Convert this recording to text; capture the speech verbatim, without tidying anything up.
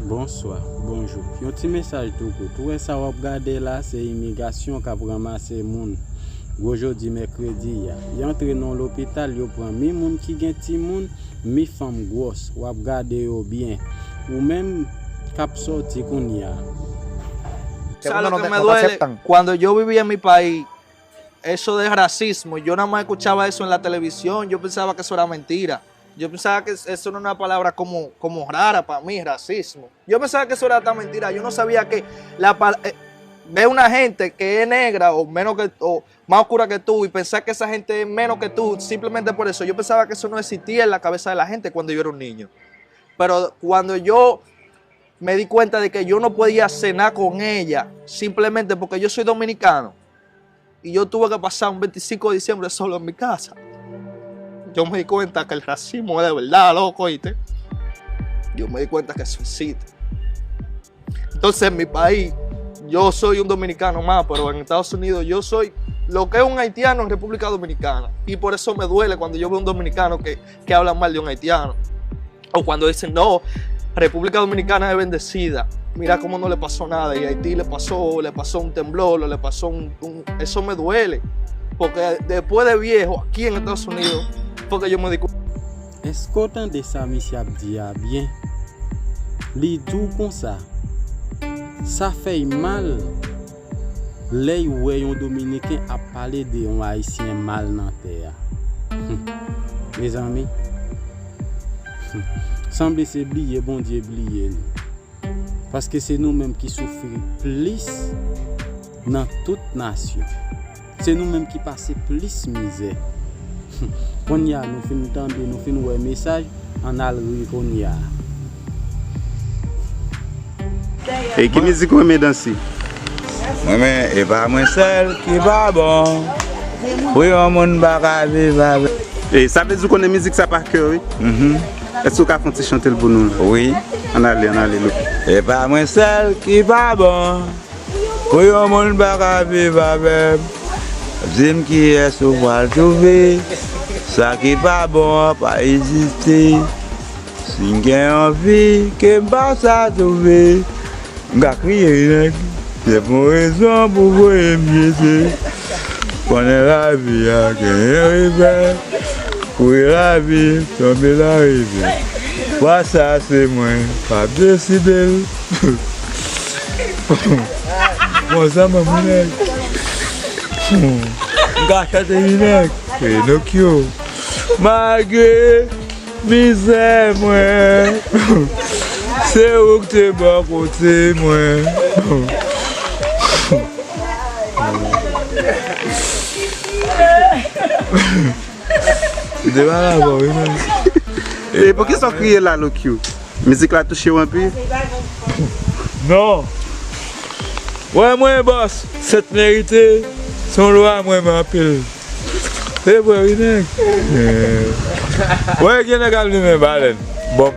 Bonswa, bonjou. Yon ti mesaj tou kout. Ou wè sa w ap gade la, se imigrasyon k ap ranmase moun. Gwo jodi mèkredi a, y antre nan lopital, yo pran mi moun ki gen timoun, mi fanm gwòs. W ap gade yo byen. Ou menm k ap sòti kounye a. Sabes lo que me duele? Cuando yo vivía en mi país, eso de racismo, yo nada más escuchaba eso en la televisión, yo pensaba que eso era mentira. Yo pensaba que eso era una palabra como, como rara para mí, racismo. Yo pensaba que eso era hasta mentira. Yo no sabía que la pal- eh, ve una gente que es negra o menos que o más oscura que tú y pensar que esa gente es menos que tú simplemente por eso. Yo pensaba que eso no existía en la cabeza de la gente cuando yo era un niño. Pero cuando yo me di cuenta de que yo no podía cenar con ella simplemente porque yo soy dominicano y yo tuve que pasar un veinticinco de diciembre solo en mi casa. Yo me di cuenta que el racismo es de verdad, loco, ¿viste? Yo me di cuenta que eso existe. Entonces, en mi país, yo soy un dominicano más, pero en Estados Unidos yo soy lo que es un haitiano en República Dominicana. Y por eso me duele cuando yo veo un dominicano que, que habla mal de un haitiano. O cuando dicen, no, República Dominicana es bendecida. Mira cómo no le pasó nada. Y Haití le pasó, le pasó un temblor, o le pasó un, un- Eso me duele. Porque después de viejo, aquí en Estados Unidos, fue que yo me di cu- Èske w tande sa misye ap di a byen? Li di w konsa, sa fè y mal lè y wè yon Dominiken ap pale de yon Ayisyen mal nan tè a. Mezanmi, sanble se bliye Bondye bliye nou. Paske se nou menm ki soufri plis nan tout nasyon. Se nou menm ki pase plis mizè. Kounye a nou fin tande, nou fin wè mesaj, ann al ri kounye a. E ki mizik ou renmen danse? Mwen men, e pa mwen sèl ki pa bon. Pou yon moun pa ka viv avèk. E sa vle di ou konnen mizik sa pa kè, wi? Mhm. Èske ou ka fè yon ti chante l pou nou? Wi. Ann ale, ann ale, Loupi. E pa mwen sèl ki pa bon. Pou yon moun pa ka viv avè m, di m kiyès ou pral twouve. Sa ki pa bon an pa egziste. Si m gen yon fi ke m pa sa twouve, m ka kriye wi nèg. Se pou rezon pou voye m jete. Konnen lavi a genyen revè. Kouri lavi, tonbe larivyè. Fwa sa se mwen k ap deside l. Bon, sa mwen mounen. M ka chante wi nèg. Pinokyo. Malgre mizè mwen, se ou k te bò kote mwen. M te pa la bò wi men. E poukisa w kriye la, Lokyo? Mizik la touche w anpil? Non. Wè mwen, bòs, sèt merite, se yon lwa mwen renmen anpil. Se vre wi nèg. Wè gen nèg ap limen balèn. Bon.